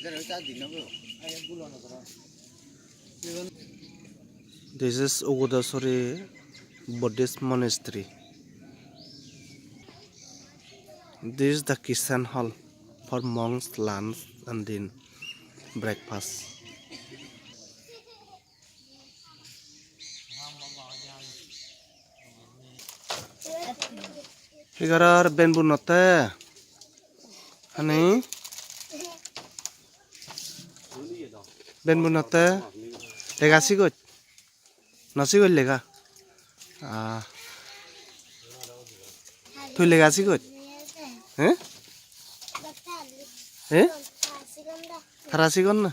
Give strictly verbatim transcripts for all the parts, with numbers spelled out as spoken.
This is Ugudasuri Buddhist Monastery. This is the kitchen hall for monks lunch and din breakfast. Hi goror, ben bunotte? Hani? Ben bunotte? Lega sigoj? No sigoj lega? Ah. Tui lega sigoj? Eh? Eh? Tara sigon na?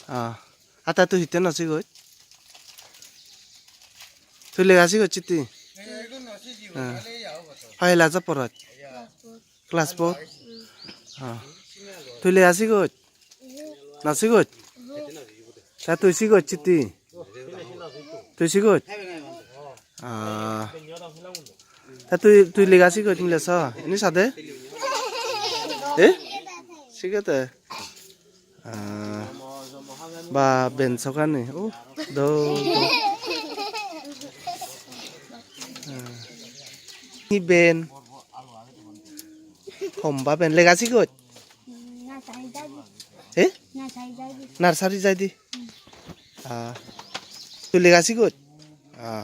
Ah. Ata tui hitte no sigoj? Tui lega sigoj hitte? Ah. Hoi class-ot poroj? Class four? Ah. Tui lega sigoj? No sigoj? Ta tui sigoj hitte? Tui sigoj? Ah. Ta tui, tui lega sigoj mile so? Ini sade? Eh? Sigede? Ah. Ba, ben sokani. Oh, do, do. Ah. Hi ben? Homba ben. Lega sigoj? Eh? Nursery jaide? Ah. Tui lega sigoj? Ah.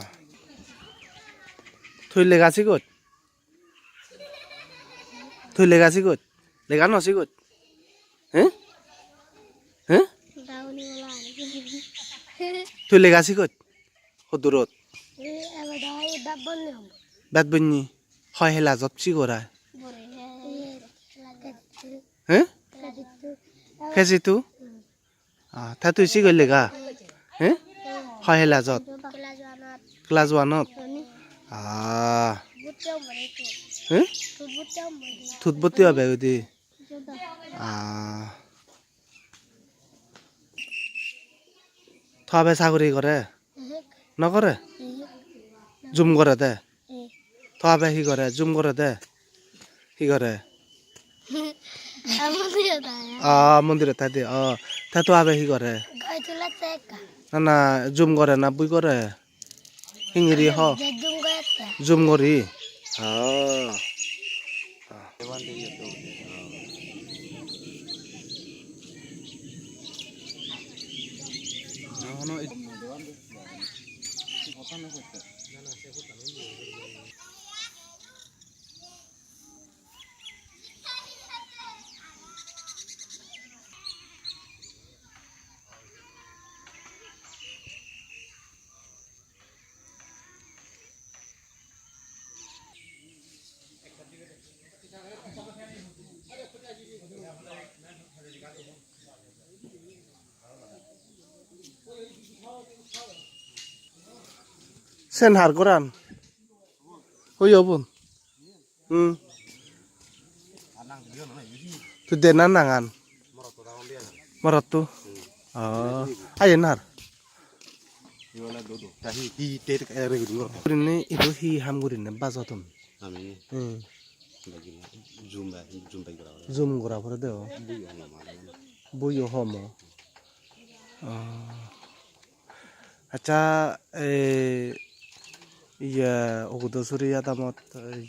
Tui lega sigoj? Tui lega sigoj? Lega no sigoj? Eh? Eh? Tui lega sigoj? Hodurot? Bat bonni. Hoi class-ot sigorai? Eh? K G two? Ah, ta tui sigoj lega? Eh? Hoi class-ot? Class one-ot? Ah. Eh? Tut botti obe udi? Ah. To abe saguri gore? No gore? Jum gore de? To abe hi gore? Jum gore de? Hi gore? Ah, mondirot thai de. Oh, te to abe hi gore? Na, na, jum gore na bui gore? Hingiri ho? Jum guri? Oh. Sen har goran? Oi obun. Hmm. Tui dena nangan? Morotto. Oh. Ayen har? Gurinei idu hi ham gurinei bajoton? Ami. Hmm. Jum bai, jum bai gora. Jum gora pore de o. Buyo homo. Oh. Accha, eh, iye, Ugudasuri adamot,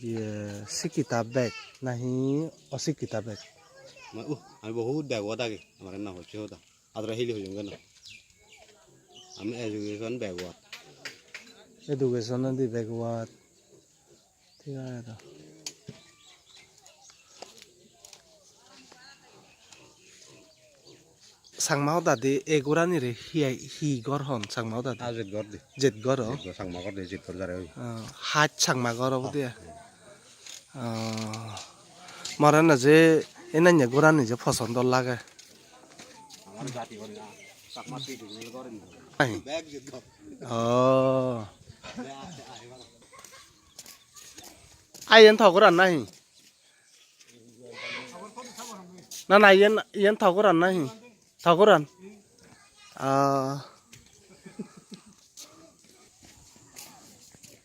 iye, sikkita bek nahi osikkita bek? Ma-, uh, ami bohut backward agi, amare na hocche hoda. Adara hili hojong geno. Ami education backward. Education odi backward. Thik age do. Changma hodadi ei goranire hi, hi gor hon Changma hodadi? Ah, jet gor de. Jet gor o? Jet gor, Changma gor de, jet gor jare oi. Oh, haj Changma gor obode ai? Oh. More na je enanye gorani je poson dol lage. Amar jati gor na, Changma traditional gor ni. Ai. Bek jet gor. Oh. Ai, iyen to goran nahi? Na, na, iyen, iyen to goran nahi? To goran? Ah.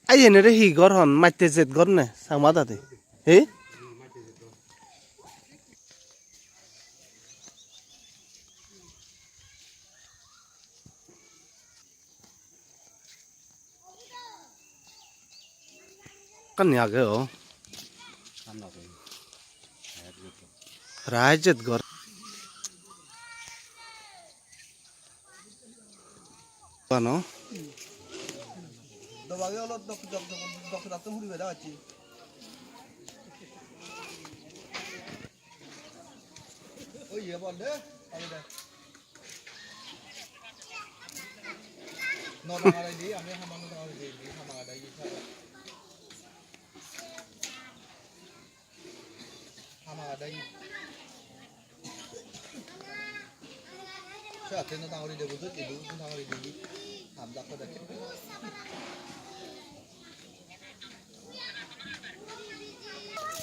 Ai, iyen re hi gor hon? Matte jet gor ne? Changma hodadi. He? Hi? Kani age o. Rai jet gor. Bano.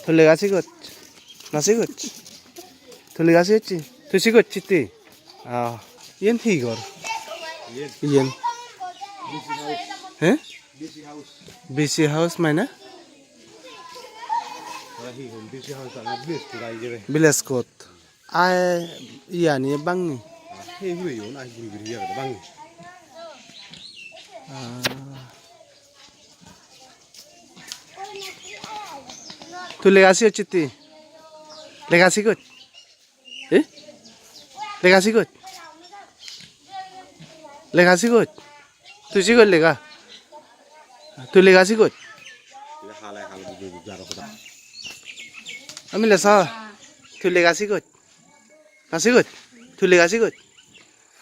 Tui lega sigoj? Na sigoj? Tui lega sigocchi? Tui sigocchi tui? Ah, iyen hi gor? Iyen. He? B C house mane? Village court. Ai, iyani bangi. He guri yon, ai guri guri iyani bangi. Ah. Tui lega sigocchi tui? Lega sigoj? Eh? Lega sigoj? Lega sigoj? Tui sigoj lega? Tui lega sigoj? Ami lesa. Tui lega sigoj? Na sigoj? Tui lega sigoj?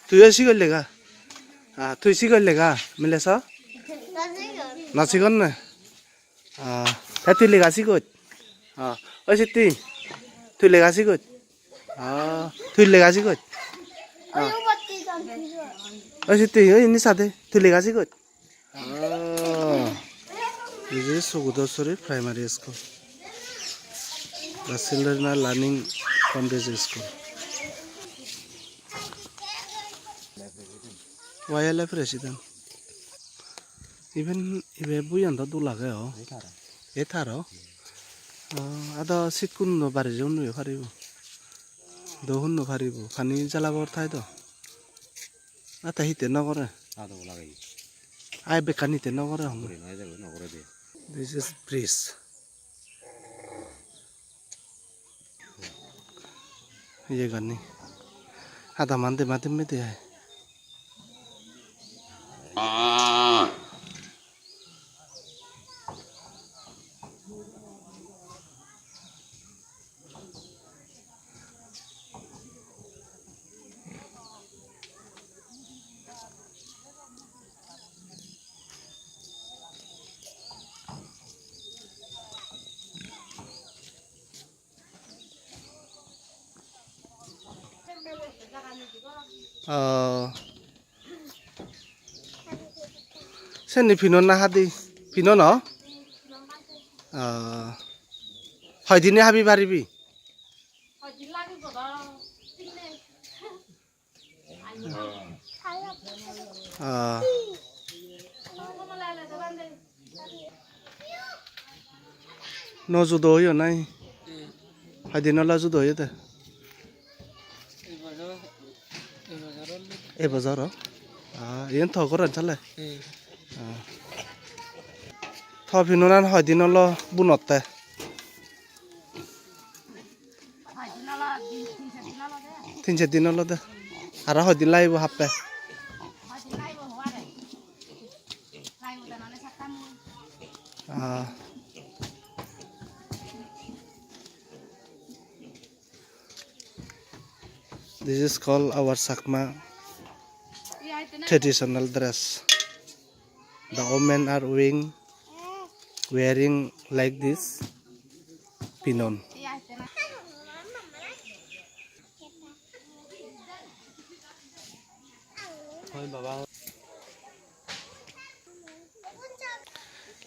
Tui o sigoj lega? Ah, tui sigoj lega? Ami lesa. Na sigoj ne? Ah, te tui lega sigoj? Ah, oi sitti, tui lega sigoj? Ah, tui lega sigoj? Ah. Oi sitti, oi indi sade, tui lega sigoj? Ah, this is Sugudoswari Primary School. The children are learning from this school. Wildlife resident. Iben, ibe buyan do dol age o. Ei taro. O, ado sitkun do bari jeyon noi paribo. Do hun no paribo. Pani jala bor thai do. Ata hite no gore. Ado lageye. Ai bekkan hite no gore hon. Guri no jabo, no gore de. This is bridge. Iye gani. Adaman dema demme de ai. Oh. Seni pinon na hadi? Pinon o? Oh. Hoidine habi paribi? Ah. No judo oyo nai? Hmm. Hoidin olo judo oyede? Ei bojor, ei bojor olode. Ei bojor o? Ah, iyen to goran sale? Hmm. Ah. To pinunan hoidin olo bunotte? Tin ser din olode. Aro hoi din lagibo happe? Ah. This is called our Chakma traditional dress. The women are wearing, wearing like this, pinon.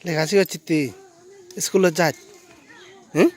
Lega sigocchitte, iskulot jai? Hm?